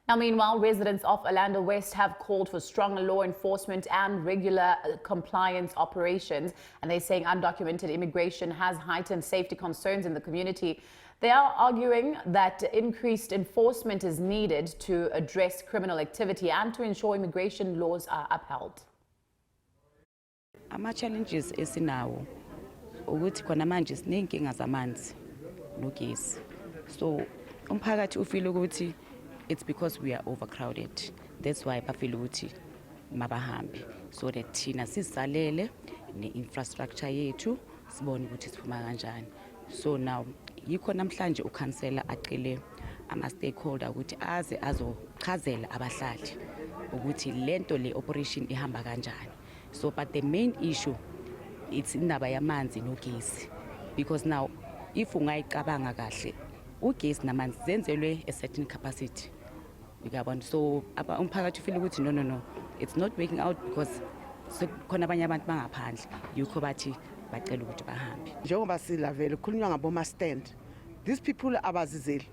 Now, meanwhile, residents of Orlando West have called for stronger law enforcement and regular compliance operations. And they're saying undocumented immigration has heightened safety concerns in the community. They are arguing that increased enforcement is needed to address criminal activity and to ensure immigration laws are upheld. Ama-challenges esinawo ukuthi khona manje siney'nkinga zamanzi nogesi, so umphakathi ufile ukuthi it's because we are overcrowded. That's why bafile ukuthi mabahambe so that thina sisalele ne-infrastructure yethu, sibone ukuthi siphuma kanjani. So now yikho namhlanje ukhansela acele ama-stakeholder ukuthi aze azochazela abahlali ukuthi lento le operation ihamba kanjani. So, but the main issue, it's indaba yamanzi nogesi, because now if ungayicabanga kahle, ugesi namanzi zenzelwe a certain capacity, uyabona? So umphakathi ufile ukuthi no, it's not working out because sekukhona abanye abantu bangaphandle, yikho bathi bacela ukuthi bahambe. Njengoba sila vele kukhulunywa ngaboma-stand, these people abazizeli,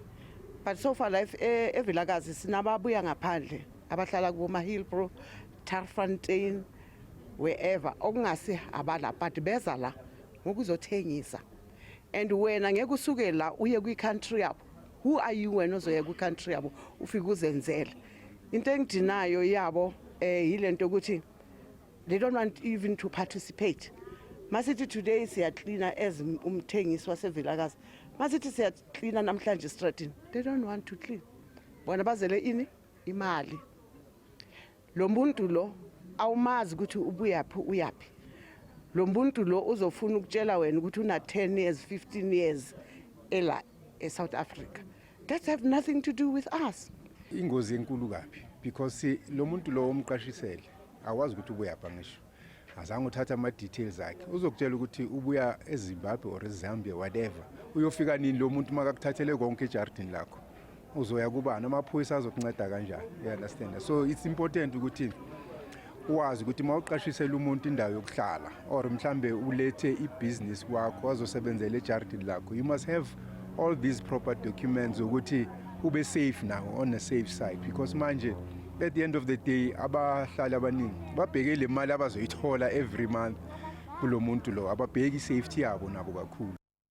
but so far life eVilakazi sinababuya ngaphandle abahlala kuboma-Hillbrow, Tarfontein, wherever, okungasi abala, but beza la ngokuzothengisa. And wena ngeke usuke la uye kwi-country yabo. Who are you wena ozoya kwi-country yabo ufike uzenzele into engidinayo yabo? Yile nto ukuthi they don't want even to participate. Masithi today siyaklina as umthengisi waseVilakazi, masithi siyaklina namhlanje estradini, they don't want to clean. Bona bazele ini? Imali. Lo muntu lo awumazi ukuthi ubuyaphi, uyaphi. Lo muntu lo uzofuna ukutshela wena ukuthi una 10 years, 15 years ela eSouth Africa. That have nothing to do with us. Ingozi enkulu kabi, because lo muntu lo omqashisele awazi ukuthi ubuyaphi, ngisho azange uthathe ama-details akhe. Uzokutshela ukuthi ubuya eZimbabwe or eZambia, whatever. Uyofika nini lo muntu makakuthathele konke ejardini lakho? Uzoya kubani? Amaphoyisa azokunceda kanjani? You understand? So it's important ukuthi wazi ukuthi uma uqashisela umuntu indawo yokuhlala or mhlambe ulethe ibhizinisi kwakho azosebenzela ejardini lakho, you must have all these proper documents ukuthi ube safe now, on the safe side, because manje at the end of the day abahlali abaningi babheke le mali abazoyithola every month kulo muntu lo, ababheki i-safety yabo nabo kakhulu.